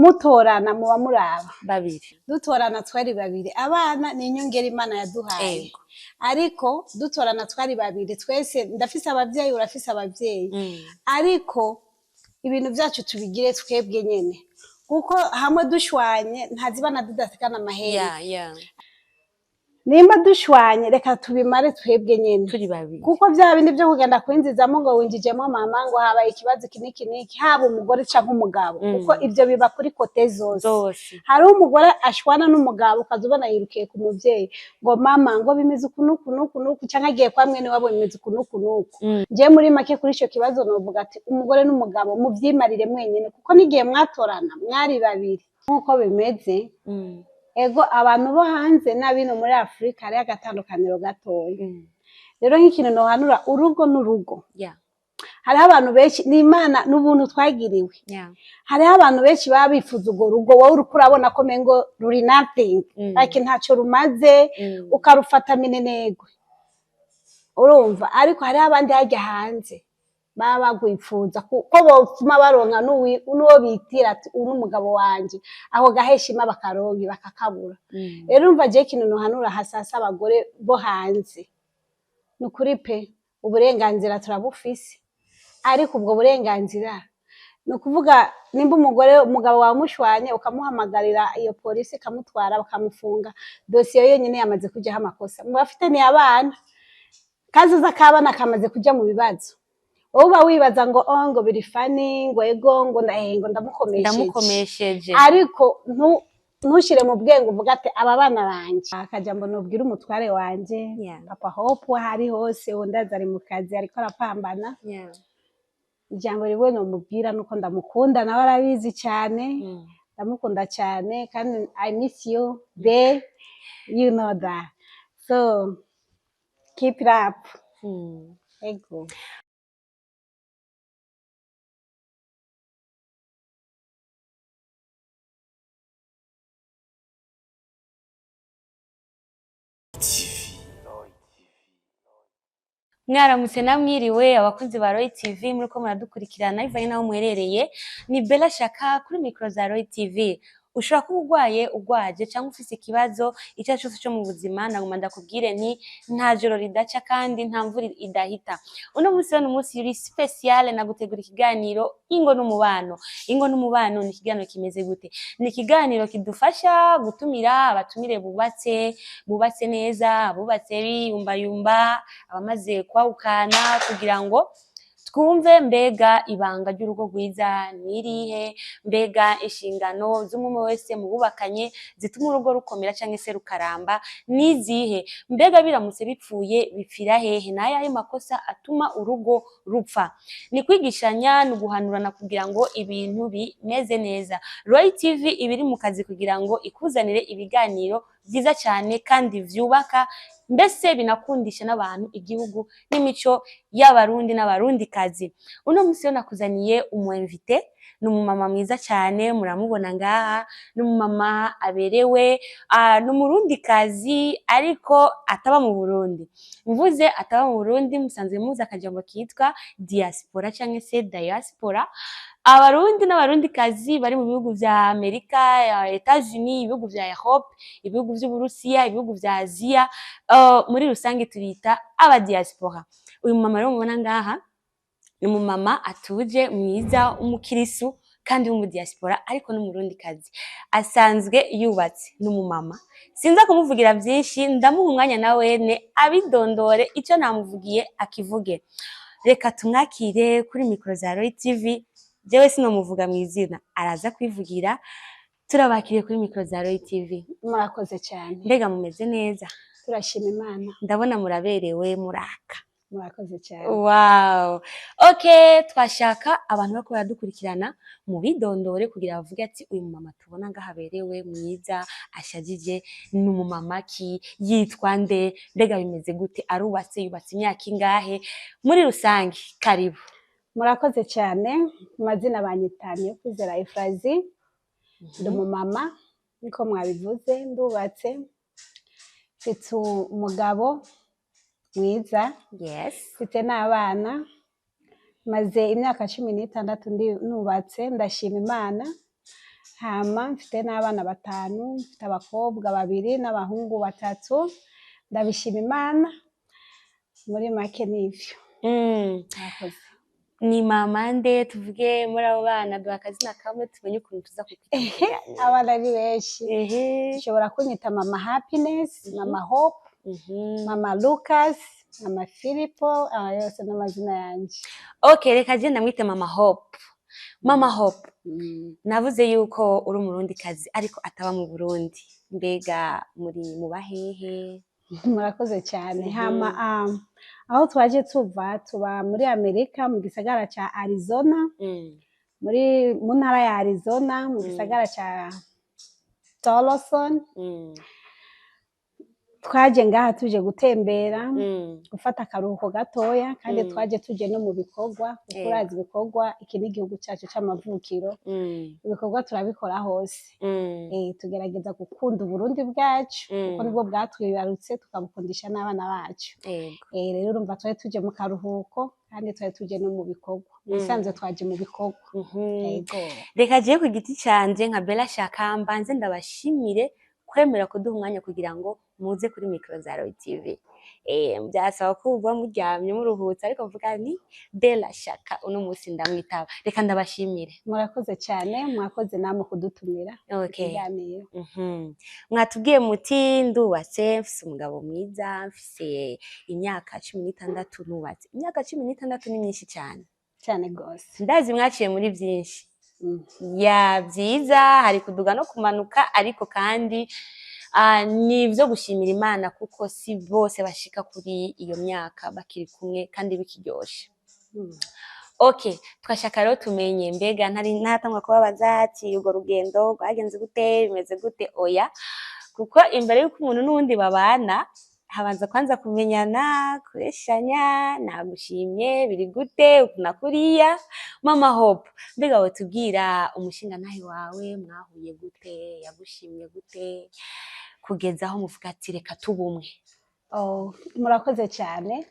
Mutorana muba muraba Babiri. Dutorana twari babiri. Abana ni inyongera Imana yaduhaye. Ariko dutorana twari babiri twese. Ndafise abavyeyi, urafise abavyeyi, ariko ibintu vyacu tubigire twebwe nyene, kuko hamwe dushwanye ntazibana tudatekana amahera. Nimba dushwanye, reka tubimare twebwe nyene. Turi babiri. Kuko vya bindi vyo kugenda kwinzizamo ngo winjijemo mama, ngo habaye ikibazo iki n'iki n'iki, haba umugore canke umugabo, kuko ivyo biba kuri côté zose. Zose. Hariho umugore ashwana n'umugabo, ukaza ubona yirukiye ku muvyeyi ngo mama, ngo bimeze uku n'uku n'uku n'uku, canke agiye kwa mwene wabo, bimeze uku n'uku n'uku. Jewe muri make kuri ico kibazo novuga ati umugore n'umugabo muvyimarire mwenyene, kuko n'igihe mwatorana mwari babiri nk'uko bimeze. Ego, abantu bo hanze n'abino muri Afurika hariho agatandukaniro gatoya. Rero nk'ikintu nohanura, urugo n'urugo. Hariho abantu benshi, ni Imana n'ubuntu twagiriwe. Hariho abantu benshi baba bifuza urwo rugo, wowe uriko urabona ko mengo ruri nothing, like ntaco rumaze, ukarufata minenegwe, urumva? Ariko hariho abandi harya hanze baba bagwifuza ko bopfuma baronka n'uwo bitira ati uyu n'umugabo wanje, aho gaheshima bakaronka bakakabura. Rero urumva, jewe ikintu nohanura hasasa abagore bo hanze, ni ukuri pe, uburenganzira turabufise, ariko ubwo burenganzira ni ukuvuga nimba umugore umugabo wawe mushwanye, ukamuhamagarira iyo polisi ikamutwara bakamufunga, dosiye yonyine yamaze kujyaho amakosa. Murafitaniye abana, kazoza k'abana kamaze kuja mu bibazo. Wowe uba wibaza ngo oh, ngo biri funny, ngo ego, ngo ngo ndamukomesheje. Ndamukomesheje. Ariko ntushire mu bwenge uvuga ati aba bana banje, akajambo nubwira umutware wanje, Papa Hope, aho ari hose, uwo ndazi ari mu kazi ariko arapambana. Ijambo rimwe nomubwira nuko ndamukunda, nawe arabizi cyane. Ndamukunda cyane kandi I miss you bae, you know that, so keep it up. Ego. Mwaramutse namwiriwe abakunzi ba Roy TV muriko muradukurikirana bivanye n'aho muherereye. Ni Bella Shaka kuri mikoro za Roy TV. Ushobora kuba urwaye, urwaje cyangwa ufise ikibazo icyo ari cyo cyose cyo mu buzima. Naguma ndakubwire nti nta joro ridaca kandi nta mvura idahita. Uno munsi rero ni umunsi uri spécial, nagutegura ikiganiro Ingo n'Umubano. Ingo n'Umubano ni ikiganiro kimeze gute? Ni ikiganiro kidufasha gutumira abatumire bubatse, bubatse neza, abubatse biyumbayumba, abamaze kwawukana, kugira ngo twumve mbega ibanga ry'urugo rwiza ni irihe, mbega inshingano z'umwe wese mu bubakanye zituma urugo rukomera cyangwa se rukaramba nizihe, mbega biramutse bipfuye bipfira hehe, n'ayahe makosa atuma urugo rupfa. Ni kwigishanya, ni uguhanurana kugira ngo ibintu bimeze neza. Roy TV iba iri mu kazi kugira ngo ikuzanire ibiganiro byiza cyane kandi vyubaka, mbese binakundisha n'abantu igihugu n'imico y'Abarundi n'Abarundikazi. Uno munsi rero nakuzaniye umu invité, ni umumama mwiza cyane, muramubona ngaha, ni umumama aberewe, ni Umurundikazi ariko ataba mu Burundi. Mvuze ataba mu Burundi, musanzwe muzi akajambo kitwa diaspora cyangwa se diaspora. Abarundi n'Abarundikazi bari mu bihugu vya Amerika, Etats-Unis, ibihugu vya Europe, ibihugu vy'Uburusiya, ibihugu vya Aziya, muri rusange tubita aba diaspora. Uyu mumama rero mubona ngaha ni umumama atuje, mwiza, w'umukirisu kandi w'umudiaspora, ariko n'Umurundikazi, asanzwe yubatse, n'umumama. Sinza kumuvugira byinshi, ndamuha umwanya na wene abidondore, icyo namuvugiye akivuge. Reka tumwakire kuri mikoro za Roy TV. Jewe sinomuvuga mu izina, araza kwivugira. Turabakiriye kuri mikoro za Roy TV. Murakoze cyane. Mbega mumeze neza? Turashima Imana. Ndabona muraberewe, muraka. Murakoze cyane. Wow. Okay, twashaka abantu bako baradukurikirana mu bidondore kugira bavuge ati uyu mumama tubona ngaha aberewe, mwiza, ashajije, ni umumama ki, yitwa nde, mbega bimeze gute, arubatse, yubatse imyaka ingahe muri rusange. Karibu. Murakoze cyane. Mu mazina banyita Niyokwizera Efrazi, ndi umumama niko mwabivuze, ndubatse, mfite umugabo mwiza, mfite n'abana. Maze imyaka 16 ndi nubatse, ndashima Imana. Hama mfite n'abana batanu, mfite abakobwa babiri n'abahungu batatu. Ndabishima Imana. Muri make nivyo. Murakoze. Ni mama nde? Tuvuge muri abo bana, duha akazina kamwe tumenye ukuntu tuza kukwita mu kiganiro. Abana ni benshi. Ushobora kunyita Mama Happiness, Mama Hope, Mama Lucas, Mama Filipo, aya yose n'amazina yanje. Okay, reka je ndamwite Mama Hope. Mama Hope, navuze yuko uri Umurundikazi ariko ataba mu Burundi. Mbega muri mu bahehe? Murakoze cyane. Hama aho twaje tuva, tuba muri Amerika, mu gisagara ca Arizona, mu ntara ya Arizona, mu gisagara ca Tolleson. Twaje ngaha tuje gutembera, gufata akaruhuko gatoya, kandi twaje tuje no mu bikorwa, kuko urazi ibikorwa, iki ni igihugu cyacu c'amavukiro. Ibikorwa turabikora hose. Tugerageza gukunda Uburundi bwacu, kuko nibwo bwatwibarutse, tukabukundisha n'abana bacu. Rero urumva twari tuje mu karuhuko, kandi twari tuje no mu bikorwa. Mu bisanzwe twaje mu bikorwa. Yego. Reka jewe ku giti canje nka Bella Shaka mbanze ndabashimire kwemera kuduha umwanya kugira ngo muze kuri micro za Roy TV. Byasaba ko uba muryamye muruhutse, ariko mvuga ni Bella Shaka uno munsi ndamwitaba. Reka ndabashimire. Murakoze cyane, mwakoze namwe kudutumira ikiganiro. Mwatubwiye muti ndubatse, mfise umugabo mwiza, mfise imyaka 16 nubatse. Imyaka 16 ni myinshi cyane. Cyane rwose. Ndazi mwaciye muri byinshi. Ya byiza, hari kuduga no kumanuka, ariko kandi ni ibyo gushimira Imana, kuko si bose bashika kuri iyo myaka bakiri kumwe kandi bikiryoshe. Okay, twashaka rero tumenye, mbega ntari ntatangwa kubabaza ati urwo rugendo rwagenze gute, bimeze gute? Oya, kuko imbere y'uko umuntu n'uwundi babana habanza kwanza kumenyana, kureshanya, nagushimye, biri gute, uku na kuriya. Mama Hope, mbega wotubwira umushingantahe wawe mwahuye gute, yagushimye gute, kugeza aho muvuga ati reka tube umwe? Oh, murakoze cyane.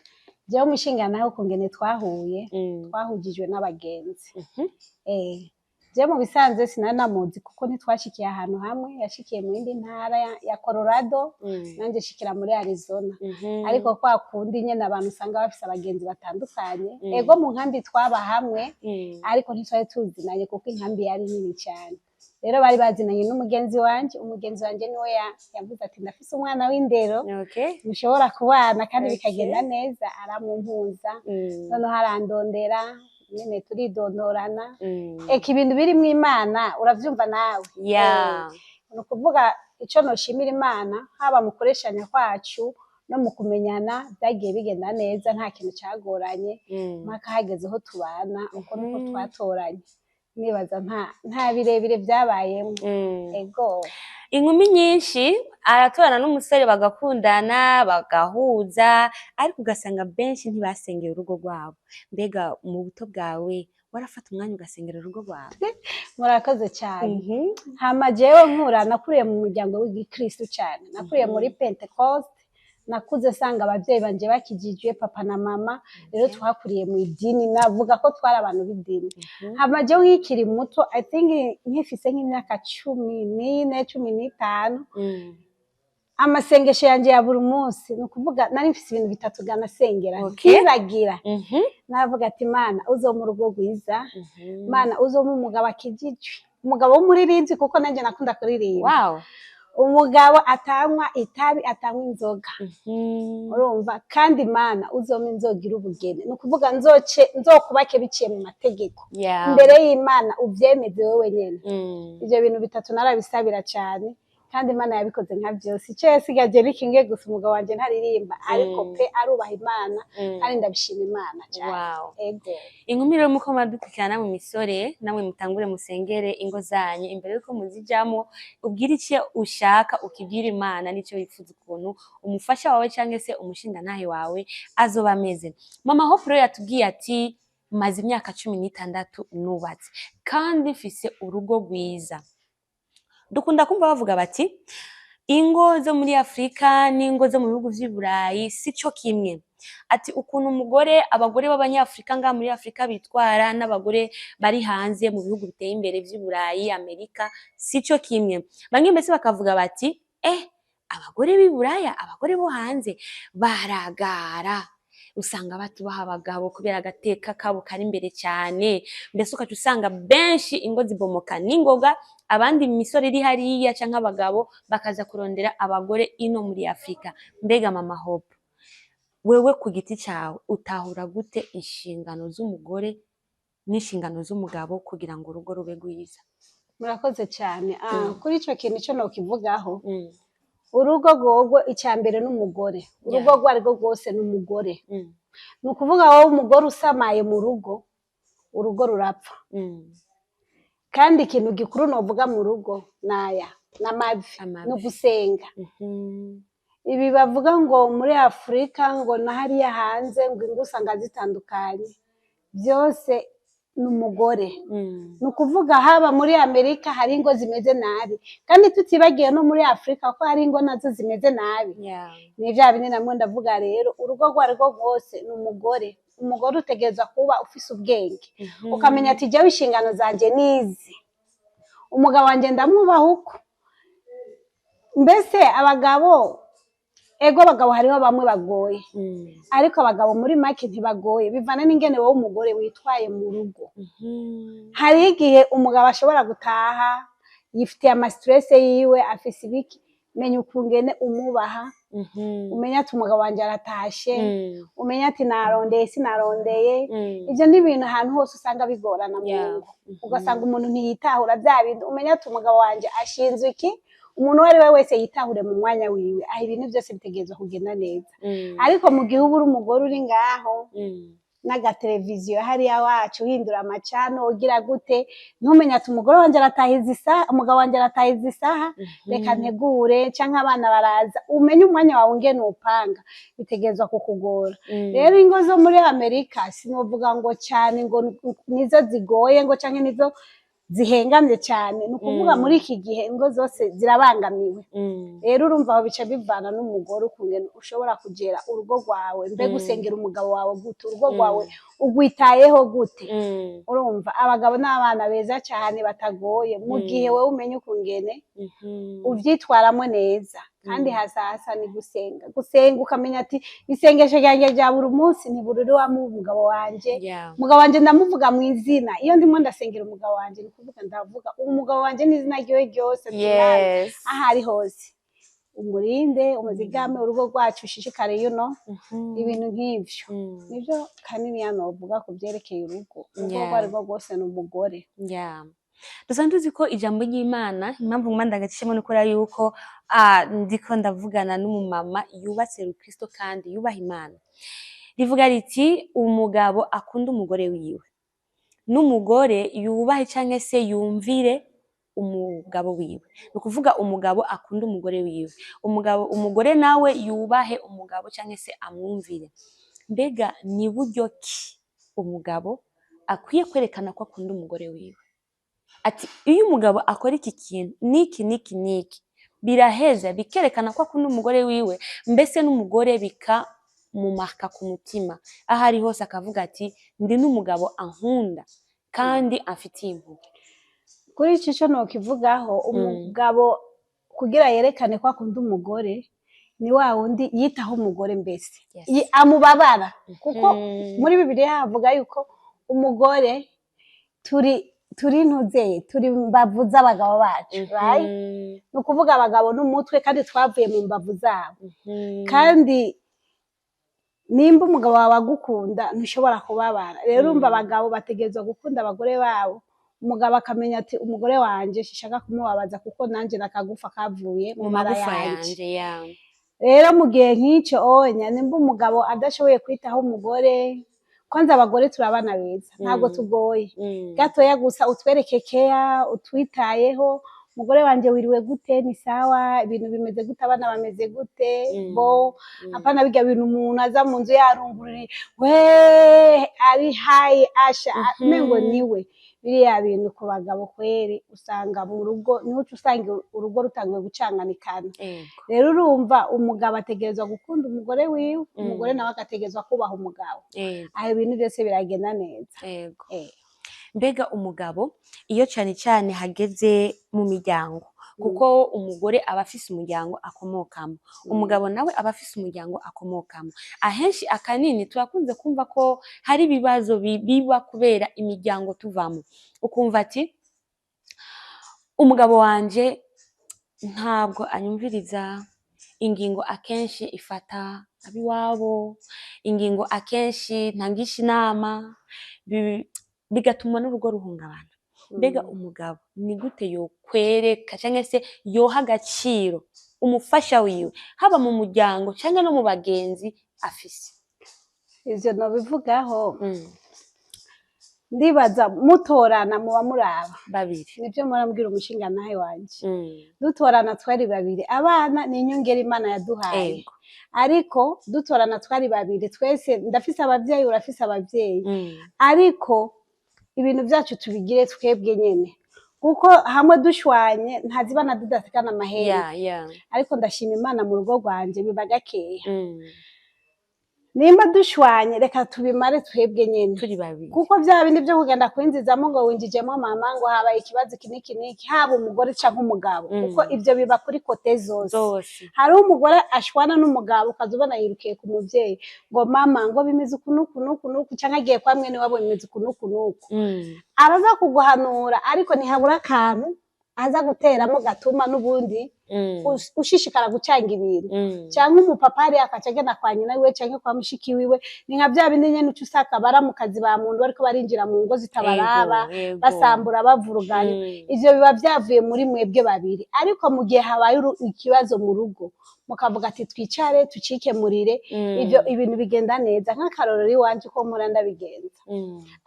Jewe umushingantahe ukungene twahuye, twahujijwe n'abagenzi. Jewe mu bisanzwe sinari namuzi, kuko ntitwashikiye ahantu hamwe. Yashikiye mu yindi ntara ya Colorado, nanjye shikira muri Arizona. Ariko kwa kundi nyene abantu usanga bafise abagenzi batandukanye. Ego, mu nkambi twaba hamwe, ariko ntitwari tuzinanye, kuko inkambi yari nini cyane. Rero bari bazinanye n'umugenzi wanje. Umugenzi wanje niwe yavuze ati ndafise umwana w'indero mushobora kubana kandi bikagenda neza. Aramumpuza, noneho arandondera nyene, turidondorana. Eka, ibintu birimwo Imana, uravyumva nawe. Ni ukuvuga ico noshimira Imana, haba mu kureshanya kwacu no mu kumenyana, byagiye bigenda neza, nta kintu cagoranye, mpaka hageze aho tubana. Uko niko twatoranye. Nibaza nta birebire byabayemo. Ego. Inkumi nyinshi aratorana n'umusore, bagakundana, bagahuza, ariko ugasanga benshi ntibasengera urugo rwabo. Mbega mu buto bwawe warafata umwanya ugasengera urugo rwawe? Murakoze cyane. Hama jewe nkura, nakuriye mu muryango w'igikristu cyane. Nakuriye muri Pentecost. Nakuze sanga abavyeyi banje bakijijwe, papa na mama. Rero twakuriye mu idini, navuga ko twari abantu b'idini. Hama jewe nkikiri muto, I think nkifise nk'imyaka 14, 15, amasengesho yanje ya buri munsi, ni ukuvuga nari mfise ibintu bitatu ganasengera ntibagira. Navuga ati Mana, uzompa urugo rwiza. Mana, uzompa umugabo akijijwe, umugabo w'umuririmbyi, kuko nanjye nakunda kuririmba, umugabo atanywa itabi, atanywa inzoga. Urumva kandi, Mana, uzompa inzogira ubugeni, ni ukuvuga nzoce nzokubake biciye mu mategeko imbere y'Imana, uvyemeze wowe nyene. Ivyo bintu bitatu narabisabira cyane, kandi Imana yabikoze nka byose. Icyo yasigaje ni kimwe gusa: umugabo wanje ntaririmba, ariko pe arubaha Imana, kandi ndabishima Imana cyane. Ego. Inkumi rero muko muradukurikirana, mu misore namwe mutangure musengere ingo zanyu imbere yuko muzijamo. Ubwire icyo ushaka, ukibwira Imana n'icyo wifuza ukuntu umufasha wawe cyangwa se umushingantahe wawe azoba ameze. Mama Hope rero yatubwiye ati maze imyaka 16 nubatse kandi mfise urugo rwiza. Dukunda kumva bavuga bati Ingo zo muri Afurika n'ingo zo mu bihugu vy'i Burayi si co kimwe. Ati ukuntu umugore, abagore b'abanyafurika ngaha muri Afurika bitwara n'abagore bari hanze mu bihugu biteye imbere vy'i Burayi, Amerika, si co kimwe. Bamwe mbese bakavuga bati abagore b'i Buraya, abagore bo hanze baragara, usanga batubaha abagabo kubera agateka kabo kari imbere cyane. Mbese ukaca usanga benshi ingo zibomoka n'ingoga, abandi imisore iri hariya canke abagabo bakaza kurondera abagore ino muri Afurika. Mbega Mama Hope, wewe ku giti cawe utahura gute inshingano z'umugore n'inshingano z'umugabo kugira ngo urugo rube rwiza? Murakoze cyane. Kuri ico kintu ico nokivugaho, urugo rwogwo icya mbere n'umugore. Urugo rwo arirwo rwose n'umugore. Ni ukuvuga wowe umugore usamaye mu rugo, urugo rurapfa. Kandi ikintu gikuru novuga mu rugo naya n'amavi. Amavi. No gusenga. Ibi bavuga ngo muri Afurika ngo na hariya hanze ngo ingo usanga zitandukanye, byose ni umugore. Ni ukuvuga haba muri Amerika hari ingo zimeze nabi, kandi tutibagiye no muri Afurika ko hari ingo nazo zimeze nabi. Ni bya bindi namwe ndavuga rero, urugo rwo arirwo rwose ni umugore. Umugore utegerezwa kuba ufise ubwenge, ukamenya ati jyewe inshingano zanjye nizi, umugabo wanjye ndamwubaha uko. Mbese abagabo, ego abagabo hariho bamwe bagoye, ariko abagabo muri make ntibagoye, bivana n'ingene wowe umugore witwaye mu rugo. Hari igihe umugabo ashobora gutaha yifitiye ama stress yiwe, afise ibiki, menya ukungene umubaha, umenya ati umugabo wanje aratashe, umenya ati narondeye sinarondeye. Ivyo ni ibintu ahantu hose usanga bigorana mu ngo, ugasanga umuntu ntiyitahura bya bintu. Umenya ati umugabo wanje ashinzwe iki, umuntu uwo ari we wese yitahure mu mwanya wiwe, aho ibintu byose bitegerezwa kugenda neza. Ariko mu gihe uba uri umugore uri ngaho n'agateleviziyo hariya wacu, uhindura amacano, ugira gute, ntumenye ati umugore wanje aratahiza isaha, umugabo wanje aratahiza isaha, reka ntegure, canke abana baraza, umenye umwanya wawe ungene uwupanga, bitegerezwa kukugora. Rero ingo zo muri Amerika sinovuga ngo cyane ngo nizo zigoye ngo canke nizo zihengamye cyane. Ni ukuvuga muri iki gihe ingo zose zirabangamiwe. Rero urumva aho bica bivana n'umugore ukungene ushobora kugera urugo rwawe, mbega usengera umugabo wawe gute, urugo rwawe ugwitayeho gute? Urumva abagabo n'abana beza cyane batagoye mu gihe wowe umenya ukungene uvyitwaramo neza. Kandi hasasa ni gusenga, gusenga ukamenya ati isengesho ryanjye rya buri munsi ntibuririwamo umugabo wanje. Umugabo wanje ndamuvuga mu izina. Iyo ndimo ndasengera umugabo wanje, ni ukuvuga ndavuga umugabo wanje n'izina ryiwe ryose, ati Mana, aho ari hose umurinde, umuzigame, urugo rwacu ushishikare, ibintu nk'ivyo. Nivyo kanini novuga ku vyerekeye urugo. Urugo rwo arirwo rwose ni umugore. Dusanzwe tuzi ko ijambo ry'Imana, impamvu nguma ndagacishemo ni ukubera yuko ndiko ndavugana n'umumama yubatse Rukristo kandi yubaha Imana. Rivuga riti umugabo akunda umugore wiwe, n'umugore yubahe canke se yumvire umugabo wiwe. Ni ukuvuga umugabo akunda umugore wiwe, umugabo umugore nawe yubahe umugabo canke se amwumvire. Mbega ni buryo ki umugabo akwiye kwerekana ko akunda umugore wiwe? Ati iyo umugabo akora iki kintu niki niki niki, biraheza bikerekana ko akunda umugore wiwe, mbese n'umugore bikamumaka ku mutima, aho ari hose akavuga ati ndi n'umugabo ankunda kandi amfitiye impuhwe. Kuri ico co nokivugaho, umugabo kugira yerekane ko akunda umugore ni wa wundi yitaho umugore, mbese amubabara, kuko muri Bibiliya havuga yuko umugore turi ntuzeye, turi mbavu z'abagabo bacu, right? Ni ukuvuga abagabo n'umutwe, kandi twavuye mu mbavu zabo. Kandi nimba umugabo wawe agukunda ntushobora kubabara. Rero urumva abagabo bategerezwa gukunda abagore babo. Umugabo akamenya ati umugore wanje sishaka kumubabaza, kuko nanje nakagufa kavuye mu mu mara magufa yanje. Yanje ya. Rero mu gihe nk'icyo onya, nimba umugabo adashoboye kwitaho umugore, kwanza abagore turabana beza, ntabwo tugoye. Gatoya gusa utwereke keya, utwitayeho. Umugore wanje wiriwe gute? Ni sawa? Ibintu bimeze gute? Abana bameze gute? Bo apana bijya bintu umuntu aza mu nzu yarungururiye we ari hayi asha, umengo niwe. Biriya bintu ku bagabo kweri, usanga mu rugo niho uca usanga urugo rutanguye gucanganikana. Rero urumva umugabo ategerezwa gukunda umugore wiwe, umugore nawe agategerezwa kubaha umugabo. Aho ibintu byose biragenda neza. Mbega umugabo iyo cane cane hageze mu miryango, kuko umugore aba afise umuryango akomokamo, umugabo nawe aba afise umuryango akomokamo, ahenshi akanini turakunze kumva ko hari ibibazo biba kubera imiryango tuvamo, ukumva ati umugabo wanje ntabwo anyumviriza, ingingo akenshi ifata abiwabo, ingingo akenshi ntangisha inama, bigatuma n'urugo ruhungabana. Mbega umugabo ni gute yokwereka canke se yoha agaciro umufasha wiwe, haba mu muryango canke no mu bagenzi afise? Ivyo nobivugaho, ndibaza mutorana muba muraba babiri. Nivyo murambwira umushingantahe wanje. Dutorana twari babiri, abana ni inyongera Imana yaduhaye. Ariko dutorana twari babiri twese, ndafise abavyeyi, urafise abavyeyi, ariko ibintu vyacu tubigire twebwe nyene, kuko hamwe dushwanye ntazibana tudatekana amahera. Ariko ndashima Imana, mu rugo rwanje biba gakeya. Nimba dushwanye, reka tubimare twebwe nyene, turi babiri, kuko vya bindi vyo kugenda kwinzizamo ngo winjijemo mama, ngo habaye ikibazo iki n'iki n'iki, haba umugore canke umugabo, kuko ivyo biba kuri côté zose. Zose. Hariho umugore ashwana n'umugabo, ukaza ubona yirukiye ku muvyeyi ngo mama, ngo bimeze uku n'uku n'uku n'uku, canke agiye kwa mwene wabo, bimeze uku n'uku n'uku. Araza kuguhanura, ariko ntihabura akantu aza guteramo gatuma n'ubundi ushishikara gucanga ibintu. Canke umupapa hariya akaca agenda kwa nyina wiwe canke kwa mushiki wiwe, ni nka vya bindi nyene uca usanga baramukazi ba muntu bariko barinjira mu ngo zitabaraba, basambura, bavuruganya. Ivyo biba vyavuye muri mwebwe babiri. Ariko mu gihe habaye ikibazo mu rugo, mukavuga ati twicare tucikemurire, ivyo ibintu bigenda neza. Nk'akarorero iwanje uko mpora ndabigenza,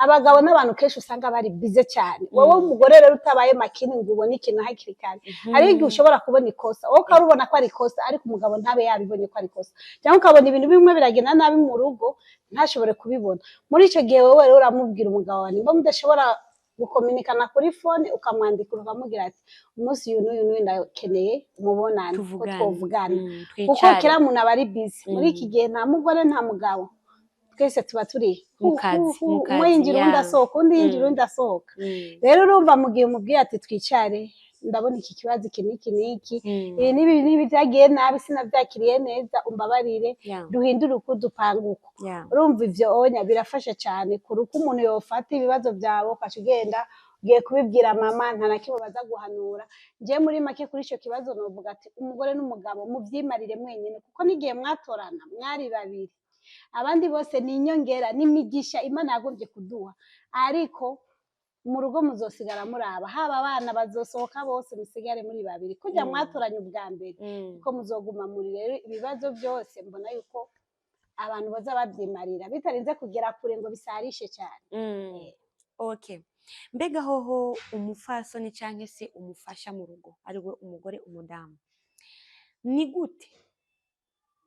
abagabo n'abantu kenshi usanga bari bize cyane. Wowe umugore rero utabaye makini ngo ubone ikintu hakiri kare, hariho igihe ushobora kubona ikosa, wowe ukarubona ko ari ikosa, ariko umugabo ntabe yabibonye ko ari ikosa, cyangwa ukabona ibintu bimwe biragenda nabi mu rugo ntashobore kubibona. Muri icyo gihe wowe rero uramubwira umugabo wawe, nimba mudashobora gukominikana kuri phone, ukamwandikira, ukamubwira ati umunsi uyu n'uyu n'uyu ndakeneye umubonane, ko Tuvugane. twovugana, kuko Twicare. kila muntu aba ari busy muri iki gihe. Nta mugore nta mugabo, twese tuba turi Mu kazi, mu kazi, umwe yinjira undi asohoka, undi yinjira undi asohoka. Rero urumva mu gihe umubwiye ati twicare, ndabona iki kibazo iki n'iki n'iki, ibi n'ibi n'ibi byagiye nabi, sinabyakiriye neza, umbabarire, duhindure uko, dupanga uko. Urumva ivyo onya birafasha cyane kuri uko umuntu yofata ibibazo byawe ukaca ugenda ugiye kubibwira mama, nta na kimwe baza guhanura. Njye muri make kuri ico kibazo novuga ati umugore n'umugabo muvyimarire mwenyene, kuko n'igihe mwatorana mwari babiri, abandi bose ni inyongera n'imigisha Imana yagombye kuduha, ariko mu rugo muzosigara muraba, haba abana bazosohoka bose, musigare muri babiri kurya mwatoranye ubwa mbere, ko muzoguma muri. Rero ibibazo byose mbona yuko abantu baza babyimarira bitarinze kugera kure ngo bisarishe cyane. Okay. Mbega hoho umupfasoni canke se umufasha mu rugo, ariwe umugore, umudamu, ni gute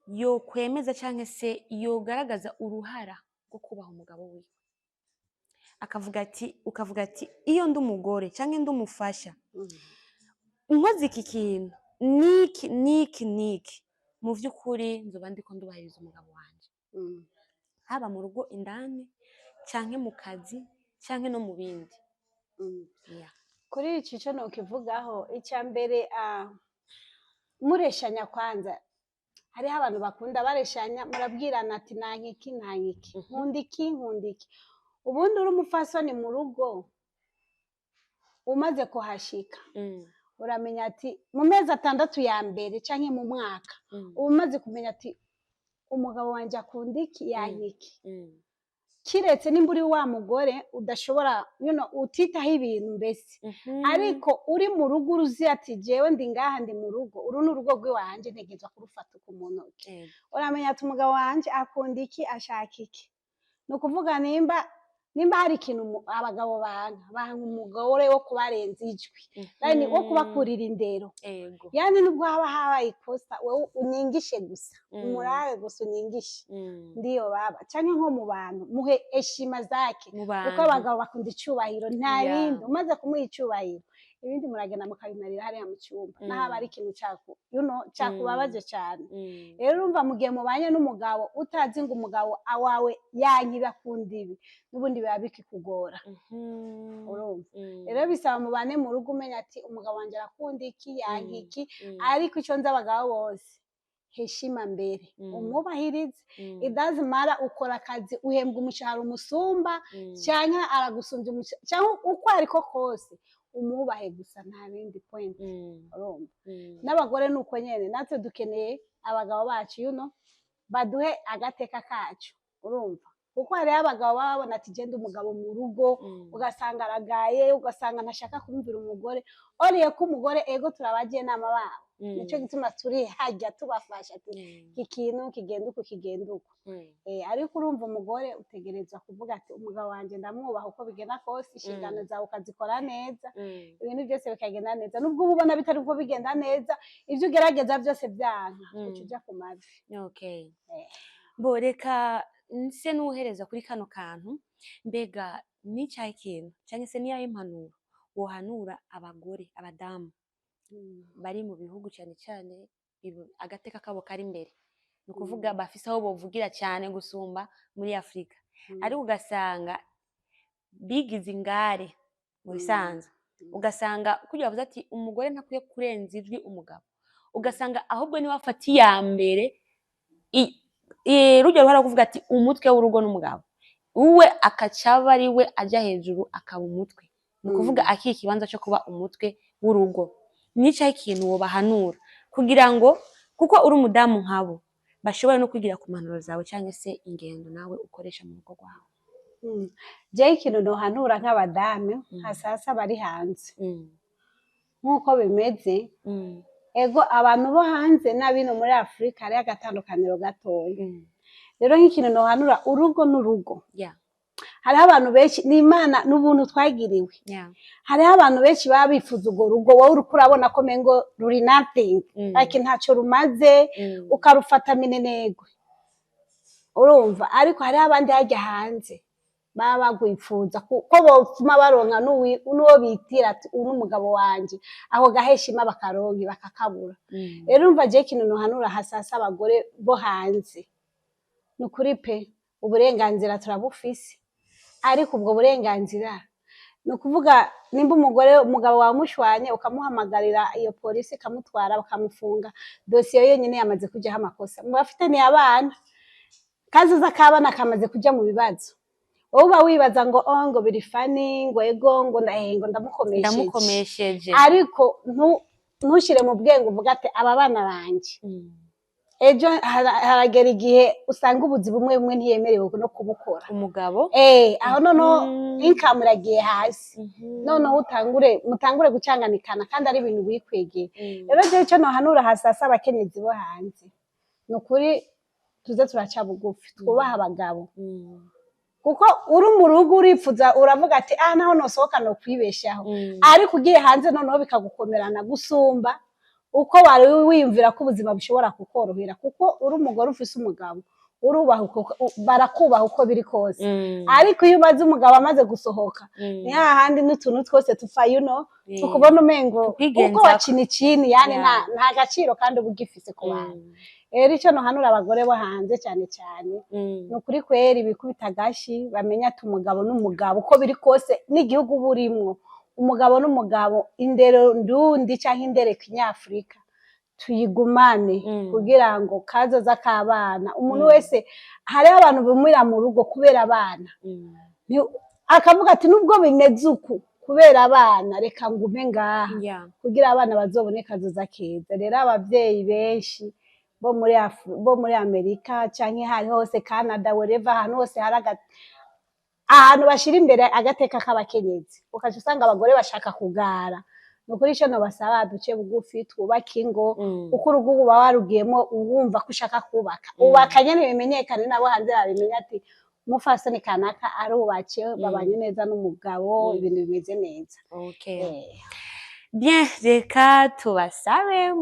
yokwemeza canke se yogaragaza uruhara rwo kubaha umugabo wiwe? Akavuga ati, ukavuga ati iyo ndi umugore canke ndi umufasha, nkoze iki kintu niki niki niki, mu vy'ukuri nzoba ndiko ndubahiriza umugabo wanje, haba mu rugo indani canke mu kazi canke no mu bindi. Kuri iki cyo nokivugaho, icya mbere, mureshanya kwanza. Hariho abantu bakunda bareshanya, murabwirana ati nankiki nankiki, nkunda iki, nkunda iki. Ubundi uri umupfasoni mu rugo, umaze kuhashika, uramenya ati mu mezi 6 ya mbere canke mu mwaka, uba umaze kumenya ati umugabo wanje akunda iki, yankiki. Kiretse nimba uri wa mugore udashobora, utitaho ibintu mbese. Ariko uri mu rugo, uruzi ati jewe ndi ngaha, ndi mu rugo, uru ni urugo rw'iwanje, ntegerezwa kurufata uku mu ntoki. Uramenya ati umugabo wanje akunda iki, ashaka iki. Ni ukuvuga nimba Nimba hari ikintu abagabo banka umugore wo kubarenza ijwi, yani wo kubakurira indero. Yani nubwo haba habaye ikosa, wewe unyingishe gusa, umurabe gusa unyingishe. Ndiyo baba, canke nko mu bantu muhe heshima zake, mu kuko bantu. Abagabo bakunda icubahiro, nta bindi. Umaze kumuha icubahiro, ibindi muragenda mukabimarira hariya mu cyumba, naho aba ari ikintu caku you know, cakubabaje cane. Rero urumva, mu gihe mubanye n'umugabo utazi ngo umugabo awawe yankiba akunda ibi, n'ubundi biba bikikugora. Urumva, rero bisaba mubane mu rugo umenya ati umugabo wanje arakunda iki, yanka iki. Ariko ico nzi, abagabo bose, heshima mbere, umwubahirize. It doesn't matter ukora akazi uhembwa umushahara umusumba, canke aragusumbya umushahara, canke uko ariko kose, umwubahe gusa, nta bindi, point. Urumva, n'abagore ni uko nyene, natwe dukeneye abagabo bacu baduhe agateka kacu. Urumva, kuko hariho abagabo baba babona ati genda umugabo mu rugo, ugasanga aragaye, ugasanga ntashaka kumvira umugore, oriye ko umugore ego turabagiye inama babo. Nico gituma turi hajya tubafasha ati iki kintu kigenda uku, kigenda uku. Ariko urumva, umugore utegerezwa kuvuga ati umugabo wanje ndamwubaha uko bigenda kose, inshingano zawe ukazikora neza, ibintu byose bikagenda neza. Nubwo uba ubona bitari uko bigenda neza, ibyo ugerageza byose byanka, uca uja ku mavi. Bo reka nse n'uhereza kuri kano kantu. Mbega ni cyahe kintu cyangwa se niyahe impanuro wohanura abagore, abadamu bari mu bihugu, cyane cyane agateka kabo kari imbere, ni ukuvuga bafise aho bovugira cyane gusumba muri Afurika, ariko ugasanga bigize ingare mu bisanzwe, ugasanga kugira bavuze ati umugore ntakwiye kurenza ijwi umugabo, ugasanga ahubwo niwe afata iya mbere, rujya ruhara kuvuga ati umutwe w'urugo n'umugabo, uwe akaca aba ari we ajya hejuru akaba umutwe, ni ukuvuga akiha ikibanza cyo kuba umutwe w'urugo? Nicaye ikintu wobahanura kugira ngo, kuko uri umudamu nkabo, bashobore no kwigira ku mpanuro zawe cyangwa se ingendo nawe ukoresha mu rugo rwawe? Jewe ikintu nohanura nk'abadamu, hasasa bari hanze, nk'uko bimeze, ego, abantu bo hanze n'abino muri Afurika hariho agatandukaniro gatoya. Rero nk'ikintu nohanura, urugo n'urugo, hariho abantu benshi, ni Imana n'ubuntu twagiriwe, hariho abantu benshi baba bifuza urwo rugo wowe uriko urabona ko mengo ruri nothing, like ntacyo rumaze, ukarufata minenegwe. Urumva, ariko hariho abandi hajya hanze baba bagwifuza ko bopfuma baronka n'uwo bitira ati uyu ni umugabo wanje, ako gaheshima bakaronka bakakabura. Rero urumva, jewe ikintu nohanura hasasa abagore bo hanze, ni ukuri pe, uburenganzira turabufise, ariko ubwo burenganzira ni ukuvuga nimba umugore umugabo wawe mushwanye, ukamuhamagarira iyo polisi ikamutwara bakamufunga, dosiye yonyine yamaze kujyaho amakosa. Mu bafitaniye abana, kazoza k'abana kamaze kuja mu bibazo. Wowe uba wibaza ngo oh, ngo biri funny, ngo ego, ngo ngo ndamukomesheje. Ndamukomesheje. Ariko ntushire mu bwenge uvuga ati aba bana banje ejo haragera igihe usanga ubuzi bumwe bumwe ntiyemerewe no kubukora. Umugabo. Aho noneho income iragiye hasi, noneho utangure mutangure gucanganikana kandi ari ibintu wikwegeye. Rero jewe ico nohanura hasasa abakenyezi bo hanze, ni ukuri tuze turaca bugufi, twubahe abagabo, kuko uri mu rugo uripfuza, uravuga ati ah, naho nosohoka no kwibeshaho. Ariko ugiye hanze noneho bikagukomerana gusumba uko wari wiyumvira ko ubuzima bushobora kukorohera, kuko uri umugore ufise umugabo, urubaha barakubaha uko biri kose. Ariko iyo umaze umugabo amaze gusohoka, ni hahandi n'utuntu twose tupfa, tukubona umengo Tukwigenzako. uko wacina ikini, yani nta gaciro kandi uba ugifise ku bantu. Rero icyo nohanura abagore bo hanze cyane cyane, ni ukuri kweri bikubita agashi, bamenye ati umugabo n'umugabo uko biri kose, n'igihugu uba urimwo, umugabo n'umugabo. Indero ndundi cyangwa indero kinyafurika tuyigumane, kugira ngo kazoza k'abana, umuntu wese, hariho abantu bumira mu rugo kubera abana. Akavuga ati nubwo bimeze uku, kubera abana reka ngume ngaha, kugira abana bazobone kazoza keza. Rero abavyeyi benshi bo muri Amerika canke hari hose, Canada, wherever, ahantu hose hari ahantu bashira imbere agateka k'abakenyezi, ukaca usanga abagore bashaka kugara. Ni ukuri ico nobasaba, duce bugufi, twubake ingo, kuko urugo uba warugiyemo wumva ko ushaka kubaka, ubaka nyene bimenyekane nabo hanze babimenya ati Umupfasoni kanaka arubatse, babanye neza n'umugabo, ibintu bimeze neza. Bien, reka tubasabe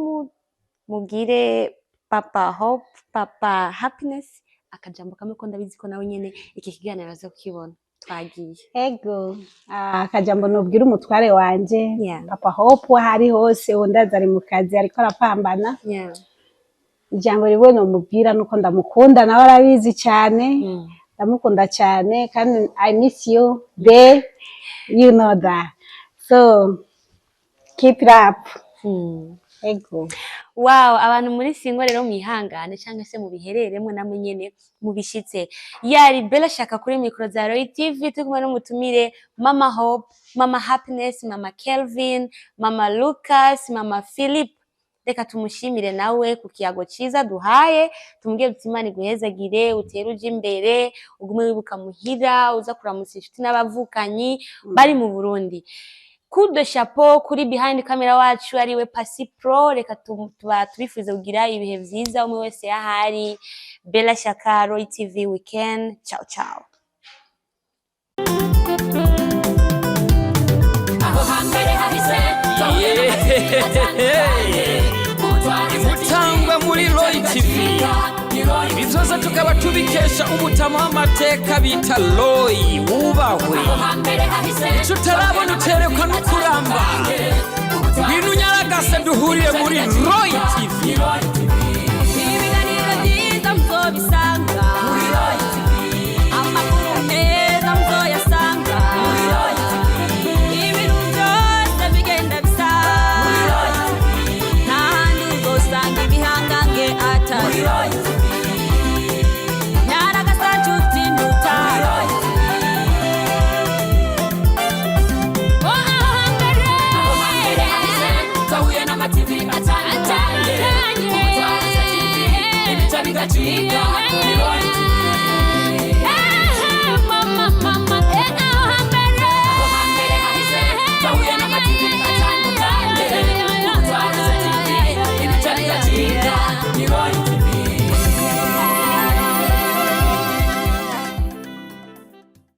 mubwire Papa Hope, Papa Happiness, akajambo kamwe, ko ndabizi ko nawe nyene iki kiganiro aza kukibona. Twagiye. Ego. Ah, akajambo nobwira umutware wanje, Papa Hope, aho ari hose, undazi ari mu kazi, ariko arapambana. Ijambo rimwe nomubwira nuko ndamukunda, nawe arabizi cyane. Ndamukunda cyane kandi I miss you babe, you know that, so keep it up. Ego. Wow, abantu muri single rero mwihangane cyangwa se mubihereremwe namwe nyene mubishitse. Yari Bella Shaka kuri micro za Roy TV, turi kumwe n'umutumire Mama Hope, Mama Happiness, Mama Kelvin, Mama Lucas, Mama Philip. Reka tumushimire nawe ku kiyago ciza duhaye, tumubwire tuti Imana iguhezagire, utere uje imbere, ugume wibuka muhira, uza kuramutsa inshuti n'abavukanyi bari mu Burundi. Coup de chapeau kuri behind camera wacu ariwe Pasi Pro. Reka tuba tubifuza kugira ibihe vyiza umwe wese yahari. Bella Shaka, Roy TV Weekend. Ciao ciao. Aho hambere hahise Imutangwa muri Roy TV, ibi byose tukaba tubikesha umutama w'amateka bita Roy wubahwe. Hambere hahise. Icyo utarabona uterekwa no kuramba. Ngwino unyaragase duhurire muri Roy TV.